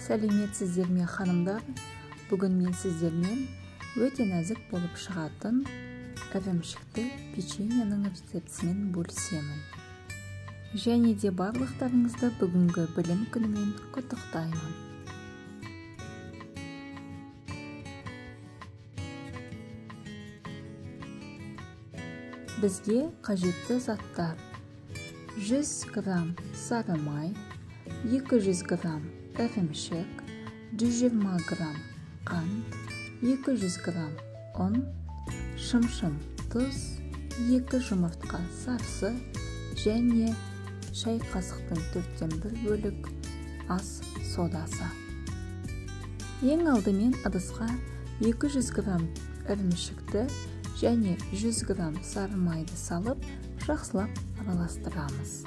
Сәлеметсіздер ме, ханымдар? Бүгін мен сіздермен өте нәзік болып шығатын ірімшікті печеньенің рецептісімен бөлісемін. Және де барлықтарыңызды бүгінгі білім күнімен құттықтаймын. Бізге қажетті заттар: 100 грамм сары май, 200 грамм ірімшік, 120 грамм қант, 200 грамм ұн, шымшым тұз, 2 жұмыртқа сарысы және шай қасықтың 1/4 бөлік ас содасы. Ең алдымен ыдысқа 200 грамм ірімшікті және 100 грамм сары майды салып, жақсылап араластырамыз.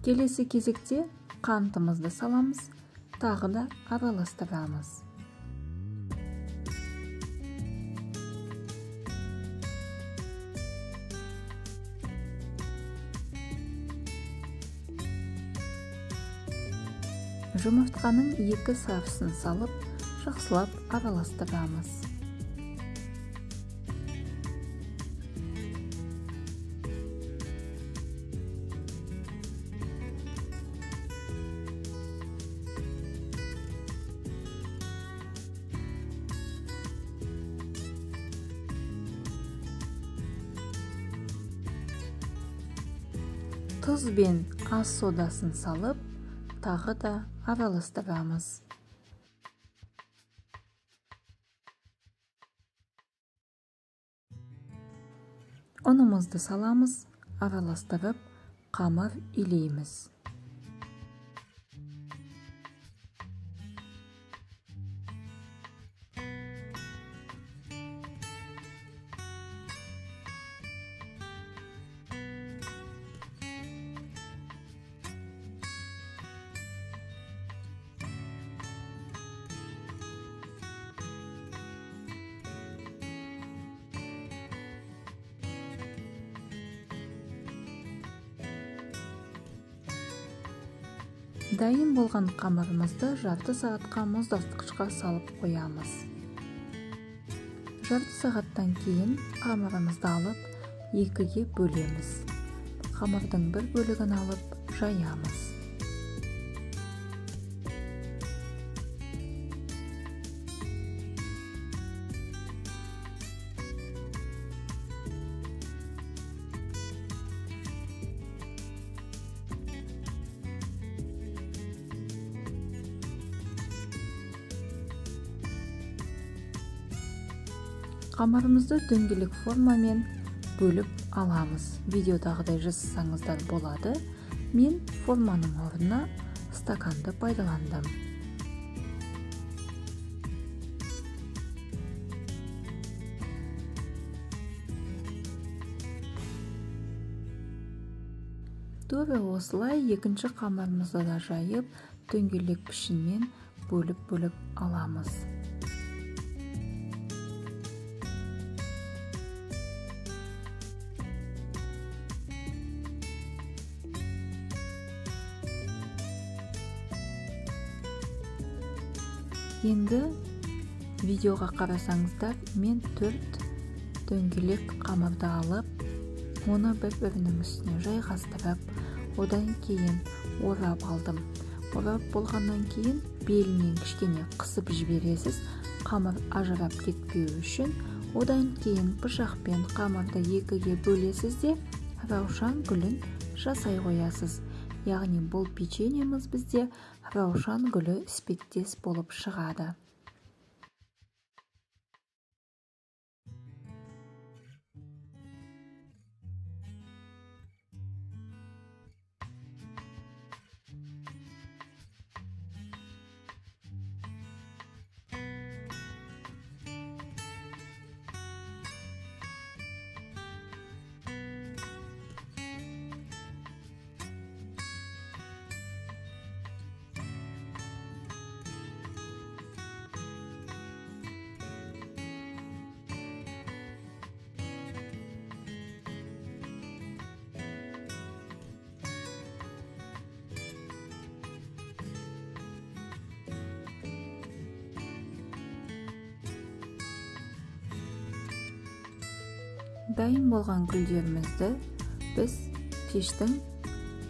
Келесі кезекте қантымызды саламыз, тағы да араластырамыз. Жұмыртқаның 2 сарысын салып, жақсылап араластырамыз. Тұз бен ас содасын салып, тағы да араластырамыз. Ұнымызды саламыз, араластырып, қамыр илейміз. Дайын болған қамырымызды жарты сағатқа мұздатқышқа салып қоямыз. Жарты сағаттан кейін қамырымызды алып, екіге бөлеміз. Қамырдың бір бөлігін алып, жаямыз. Қамырымызды дөңгелек формамен бөліп аламыз. Видеодағыдай жасасаңыздар болады. Мен форманың орнына стаканды пайдаландым. Тура осылай екінші қамырымызды да жайып, дөңгелек пішінмен бөліп-бөліп аламыз. Енді видеоға қарасаңыздар, мен 4 дөңгелек қамырды алып, оны бір-бірінің үстіне жайғастырып, одан кейін орап алдым. Орап болғаннан кейін белінен кішкене қысып жібересіз, қамыр ажырап кетпеу үшін. Одан кейін пышақпен қамырды екіге бөлесіз де, раушан гүлін жасай қоясыз. Яғни бұл печеньеміз бізде раушан гүлі іспеттес болып шығады. Дайын болған гүлдерімізді біз пештің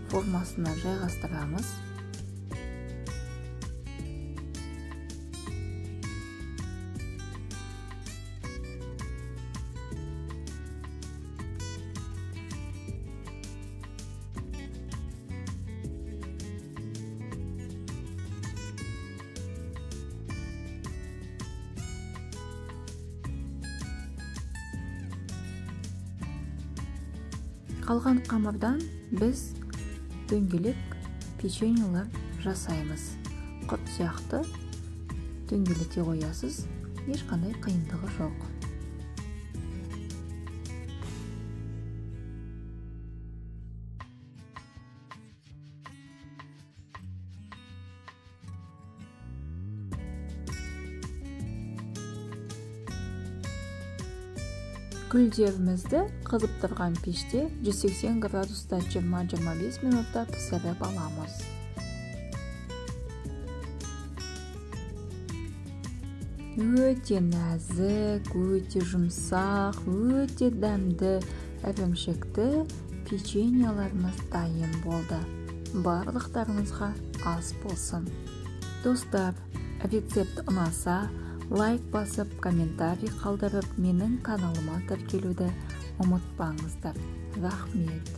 формасына жайғастырамыз. Қалған қамырдан біз дөңгелек печеньелер жасаймыз. Құрт сияқты дөңгелете қоясыз, ешқандай қиындығы жоқ. Гүлдерімізді қызып тұрған пеште 180 градуста 20-25 минутта пісіріп аламыз. Өте нәзік, өте жұмсақ, өте дәмді ірімшікті печеньелеріміз дайын болды. Барлықтарыңызға ас болсын. Достар, рецепт ұнаса, лайк басып, комментарий қалдырып, менің каналыма тіркелуді ұмытпаңыздар. Рахмет.